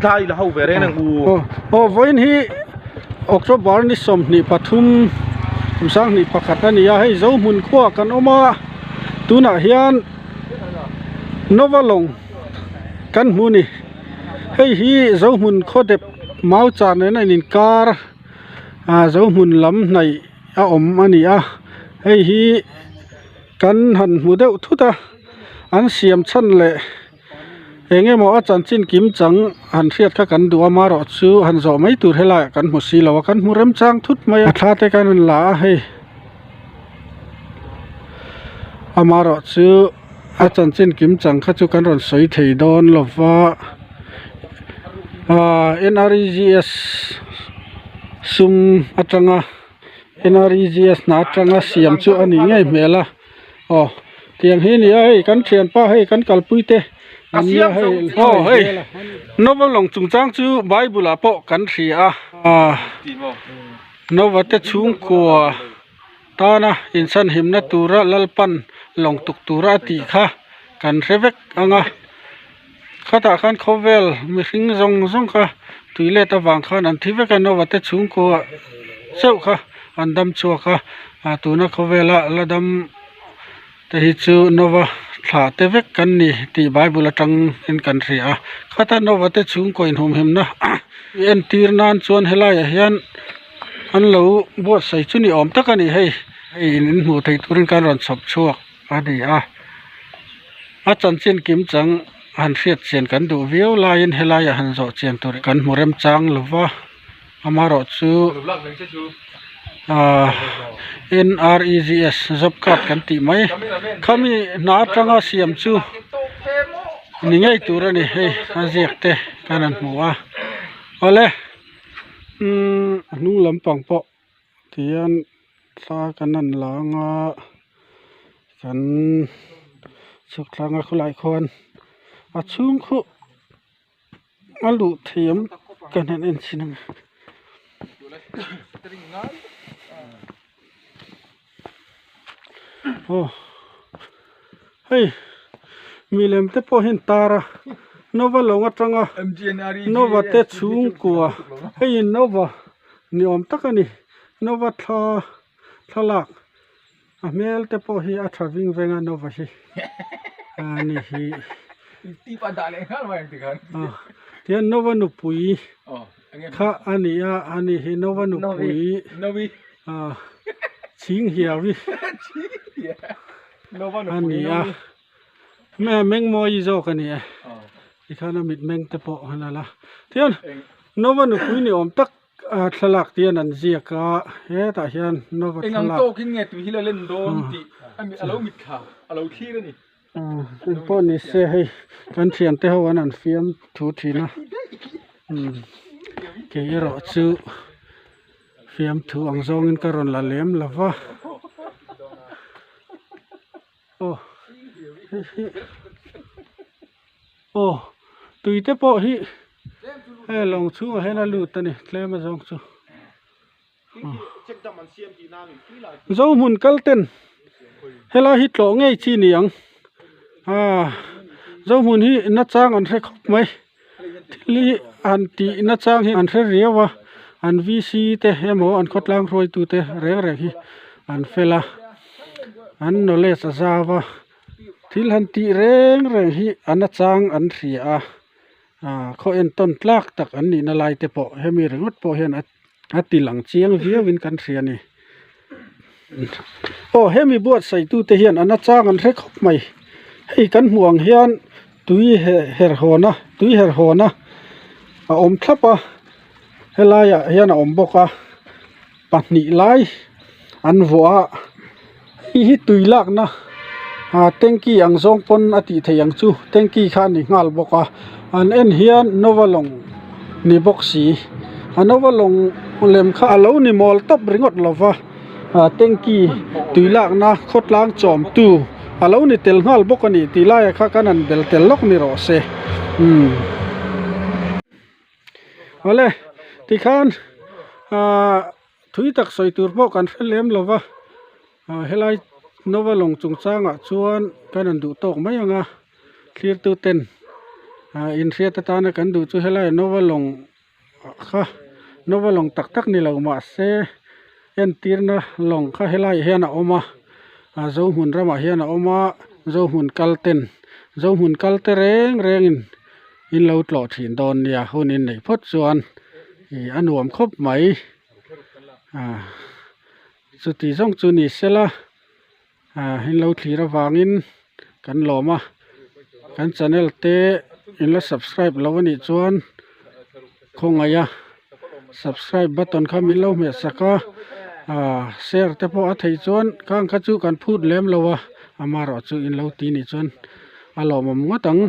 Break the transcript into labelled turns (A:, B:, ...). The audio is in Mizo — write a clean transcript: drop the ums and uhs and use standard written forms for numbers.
A: Thla i la ho ve reng ang u.
B: Aw aw vawiin hi October ni 23 kum 2021 a ni a hei Zohmun khuaah kan awm a tunah hian Nova lawng kan hmu a ni hei hi Zohmun khaw dep mau char nen a inkar ah Zohmun lam hnaih a awm a ni a hei hi kan han hmu deuh thut a an siam chhan leh. Eng emaw a chanchin kim chang han hriat kha kan duh a marawh chu han zawh mai tur helaiah kan hmu si lo a kan hmu remchang thut mai a thla te kan rawn la a hei amarawh chu a chanchin kim chang kha chu kan rawn sawi thei dawn lo va ahh N R E G S sum atanga N R E G S hna atanga siam chu a nih ngei hmel a. Aw tiang hi nia hei kan thianpa hei kan kalpui te an nia hei aw hei Nova lawng chungchang chu bible ah pawh kan hria a ah Nova te chhungkua tana inchhan himna tura Lalpan lawng tuk tura a tih kha kan hre vek ang a khatah khan khawvel mihring zawng zawng kha tui let avang khan an thi vek a Nova te chhungkua chauh kha an dam chhuak a ah tuna khawvela la dam te hi chu Nova thlah te vek kan ni tih bible atang in kan hria a khata Nova te chhungkua inhumhimna entir nan chuan helaiah hian an lo buatsaih chu ni awm tak a ni hei hei in hmuh theih turin kan rawn chhawp chhuak a ni a a chanchin kim chang han hriat chian kan duh viau laiin helaiah han zawh chian tur kan hmu remchang lo va amaherawh chu ahh N R E G S job card kan tih mai khami hna atanga siam chu ni ngei tur a ni hei a ziak te kan han hmu a awle umm a hnung lampang pawh tihian thla kan han la anga kan chhuk thlanga khawlai khuan a chhung khu a luh thiam kan han en chhin ang aw hei milem te pawh hian tar a Nova lawng atanga Nova te chhungkua hei Nova ni awm tak a ni Nova thla thlalak a hmel te pawh hi a tha ving veng a Nova hi a ni hi tihian Nova nupui kha a ni a a ni hi Nova nupui ah chhing hiau hi a ni a Mengmawi zawk a ni e tikhan a mitmeng te pawh a la tihian Nova nupui ni awm tak. A thlalak te hian an ziak a hetah hian Nova
C: Eng ang
B: thlalak
C: tawkin nge tui hi la len dawn tih a mi a lo mitthla a lo thlir a ni.
B: Aw eng pawh ni se hei kan thiante ho an an fiam thu thin a umm kei erawh chu fiamthu ang zawngin ka rawn la lem lo va aw hei hi aw tui te pawh hi hei lawng chhungah hian a lut a ni tlem a zawng chu Zohmun kal ten helai hi tlawh ngei chi ni ang ah Zohmun hi nachang an hre khawp mai thil hi han tih nachang hi an hre riau a an V C te emaw an khawtlang hruaitu te reng reng hi an fel a an knowledge a zau a. Thil han tih reng reng hi a nachang an hria a ah khaw entawn tlak tak an nihna lai te pawh hemi ringawt pawh hian a ti lang chiang viau in kan hria a ni aw hemi buatsaih tu te hian a nachang an hre khawp mai hei kan hmuh ang hian tui her hawn a tui her hawn a a awm thlap a helai ah hian a awm bawk a pahnih lai an vuah a hei hi tui lakna ah tanky ang zawng pawn a tih theih ang chu tanky kha a ni nghal bawk a an en hian Nova lawng ni bawk si a Nova lawng lem kha a lo ni mawl tawp ringawt lo va ah tanky tui lakna khawtlang chawm tu a lo ni tel nghal bawk a ni tih laiah kha kan han bel tel lawk ni rawh se umm. Awle tikhan ahh thui tak sawi tur pawh kan hre lem lo va ah helai Nova lawng chungchangah chuan kan han duh tawk mai ang a thlir tu ten Ah inhriat atana kan duh chu helai Nova lawng kha Nova lawng tak tak ni lo mahse entirna lawng kha helai ah hian a awm a ah Zohmun ramah hian a awm a Zohmun kal ten Zohmun kal te reng reng in in lo tlawh thin dawn nia hun in neih phawt chuan ih a nuam khawp mai ah chuti zawng chu ni sela. Ah in lo thlir avangin kan lawm a kan channel te in la subscribe lo anih chuan khawngaih a subscribe button kha min lo hmeh sak a ah share te pawh a theih chuan khang kha chu kan phut lem lo a amaherawhchu in lo ti nih chuan a lawmawm ngawt ang.